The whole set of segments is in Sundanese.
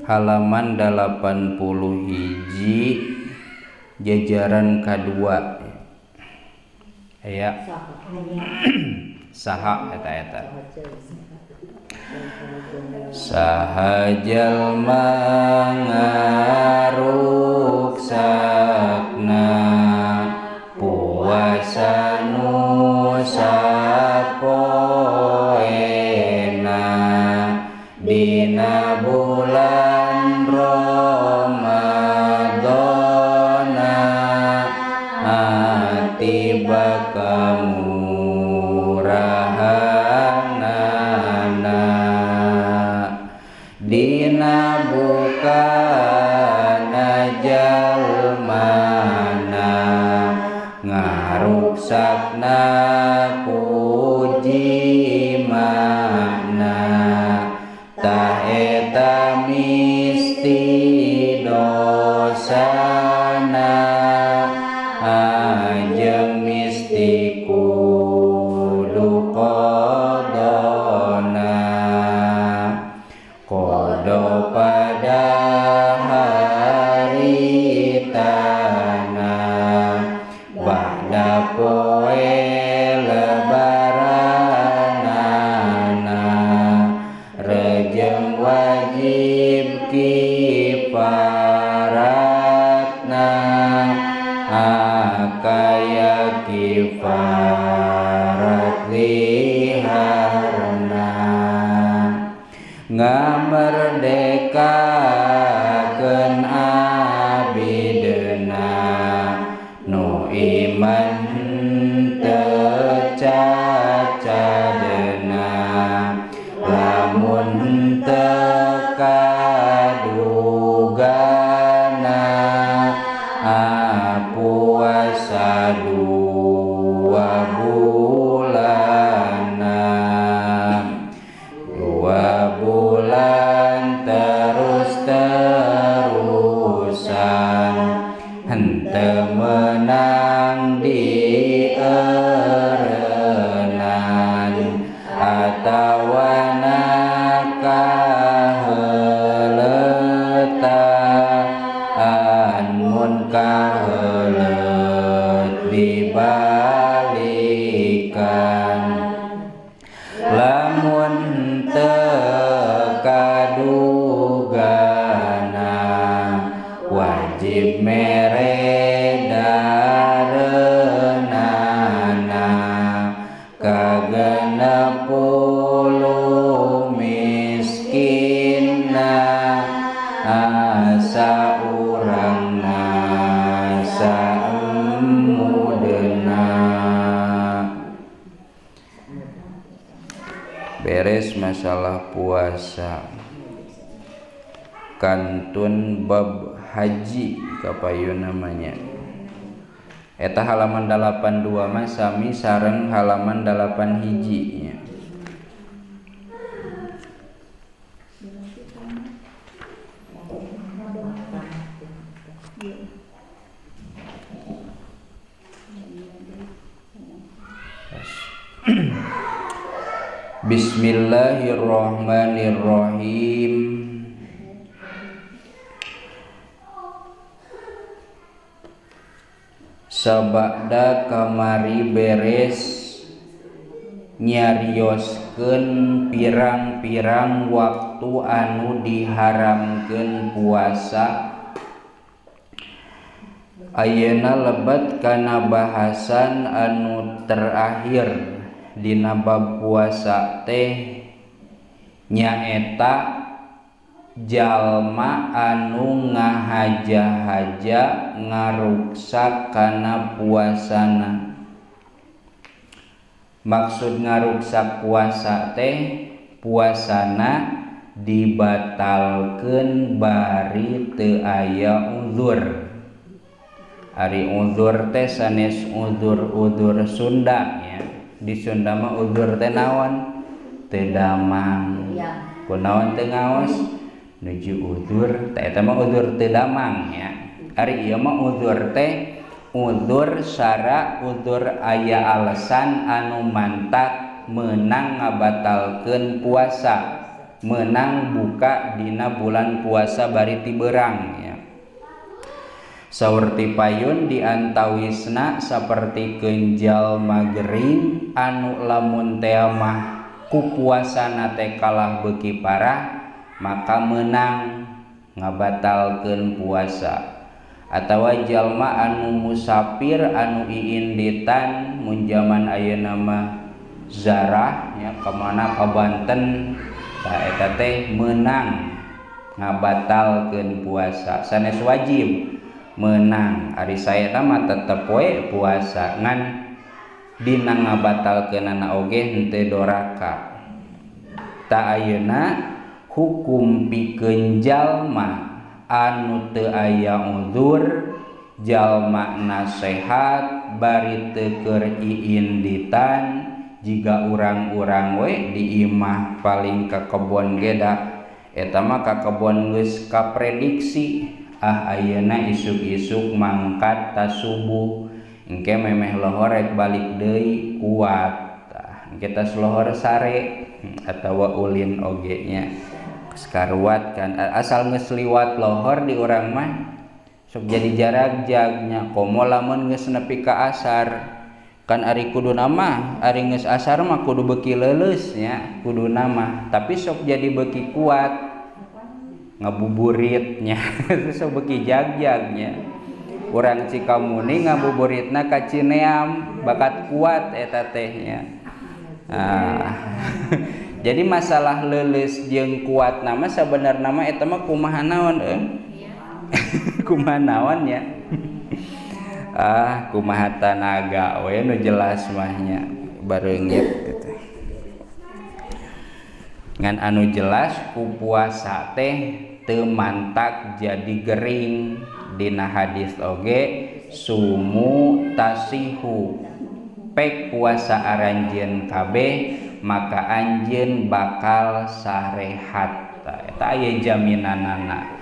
Halaman 81 jajaran kedua. Aya saha eta eta. Saha jalma ngaruksakna puasa nu sapoena dina bulan Ramadana tiba kamurahanana dina bukana jalmana ngaruksakna puji makna tah eta misti dosana ajeng misti kudu qadona qada pada haritana ba'da poe lebaranana rejeng wajib kifaratna kaya kifarat liharna ngamerdekakeun abidna nu iman teu cacadna lamun teu kadugana puasa 2 bulan, 2 bulan terus-terusan henteu meunang dieureunan atawana kaheuletan mun kaheuleut dibalikan lamun teu kadugana wajib mere dareunana ka 60 miskinna asa urangna saemudna. Beres masalah puasa. Kantun bab haji kapayun namanya. Eta halaman 82 mah sami sareng halaman 8 hiji nya. Bismillahirrahmanirrahim. Sabada kamari beres nyarioskeun pirang-pirang waktu anu diharamkeun puasa. Ayeuna lebet kana bahasan anu terakhir dina bab puasa teh nyaeta jalma anu ngahaja-haja ngaruksak kana puasana. Maksud ngaruksak puasa teh puasana dibatalkeun bari teu aya uzur. Ari uzur teh sanes uzur-uzur Sunda ya. Di Sunda mah uzur teh naon? Teu damang. Kunaon teu ngaos? Nuju uzur teh eta mah uzur teu damang ya. Ari ieu mah uzur teh Uzur syara uzur aya alasan anu mantak menang ngabatalkeun puasa, menang buka dina bulan puasa bari ti beurang ya. Saur ti payun diantawisna sapertikeun jalma gering anu lamun teh mah ku puasana teh kalah beuki parah maka menang ngabatalkeun puasa. Atawa jalma anu musafir anu iinditan mun jaman ayeuna mah zarah nya ka mana ka Banten tah eta teh meunang ngabatalkeun puasa sanes wajib menang. Ari saena mah tetep we puasa ngan dina ngabatalkeunana oge henteu doraka. Ta ayeuna hukum pikeun jalma anu teu aya uzur, jalma nasehat bari teu keur iinditan jiga urang-urang we di imah paling ka kebon ge da eta mah ka kebon geus kaprediksi ah ayeuna isuk-isuk mangkat ta subuh engke memeh lohor rek balik deui kuat tah engke tas lohor sare atawa ulin oge nya karuat kan asal geus liwat lohor di urang mah sok jadi jaragjagnya komo lamun geus nepi ka asar kan ari kudu nama ari geus asar mah kudu beuki leuleus nya kudu nama tapi sok jadi beuki kuat ngabuburitnya sok beuki jagjagnya urang Cikamuni ngabuburitna ka Cineam bakat kuat eta teh nya. Nah, jadi masalah leuleus jeung kuat nama sabenerna mah eta mah kumaha naon kumaha naon nya ah kumaha tanaga we nu jelas mah nya bareungit gitu. Ngan anu jelas ku puasa teh teu mantak jadi gering dina hadis oge sumu tasihu pek puasa aranjeun kabeh maka anjeun bakal sarehat. Eta aya jaminanana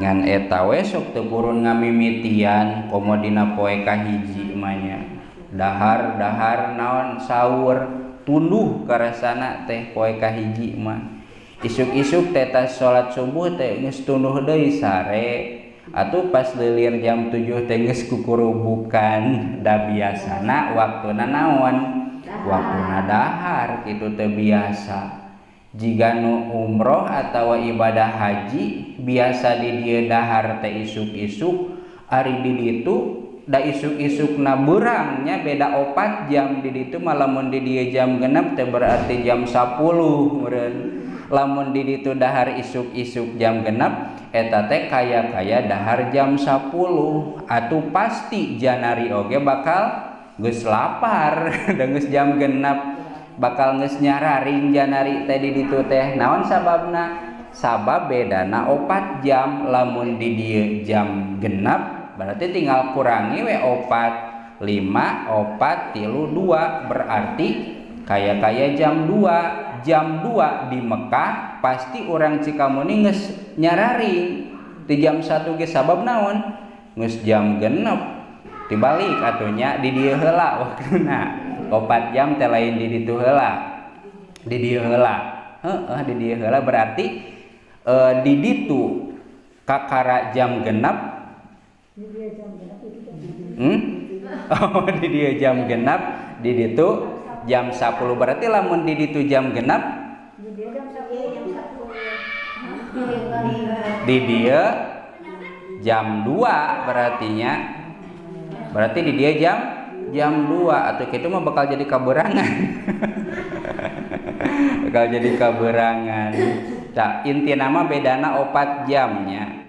ngan eta we sok teu purun ngamimitian komo dina poe kahiji mah nya dahar-dahar naon sahur tunduh karasana teh poe kahiji mah isuk-isuk teh tas salat subuh teh geus tunduh deui sare atuh pas leulir jam 7 teh geus kukurubukan da biasana waktuna naon waktuna dahar kitu teh biasa. Jiga nu umroh atawa ibadah haji biasa di dieu dahar teh isuk-isuk ari di ditu da isuk-isukna beurangnya beda 4 jam di ditu mah lamun di dieu jam 6 teh berarti jam 10 meureun. Lamun di ditu dahar isuk-isuk jam 6 eta teh kaya-kaya dahar jam 10 atuh pasti janari oge bakal geus lapar da geus jam 6 bakal geus nyararing janari teh di ditu teh. Naon sababna? Sabab bedana 4 jam lamun di dieu jam 6 berarti tinggal kurangi we 4 5 4 3 2 berarti kaya-kaya jam 2. Jam 2 di Mekah pasti orang Cikamuni geus nyararing di jam 1 ge sabab naon geus jam 6 dibalik atunya di dieu heula waktuna 4 jam teh lain di ditu heula di dieu heula heeh di dieu heula berarti di ditu kakara jam 6 oh di dieu jam 6 di ditu jam 10 berarti lamun di ditu jam 6 di dieu jam 2 berartinya berarti di dia jam 2 atau kitu mah bakal jadi kaberangan bakal jadi kaberangan. Tah intina mah bedana 4 jamnya.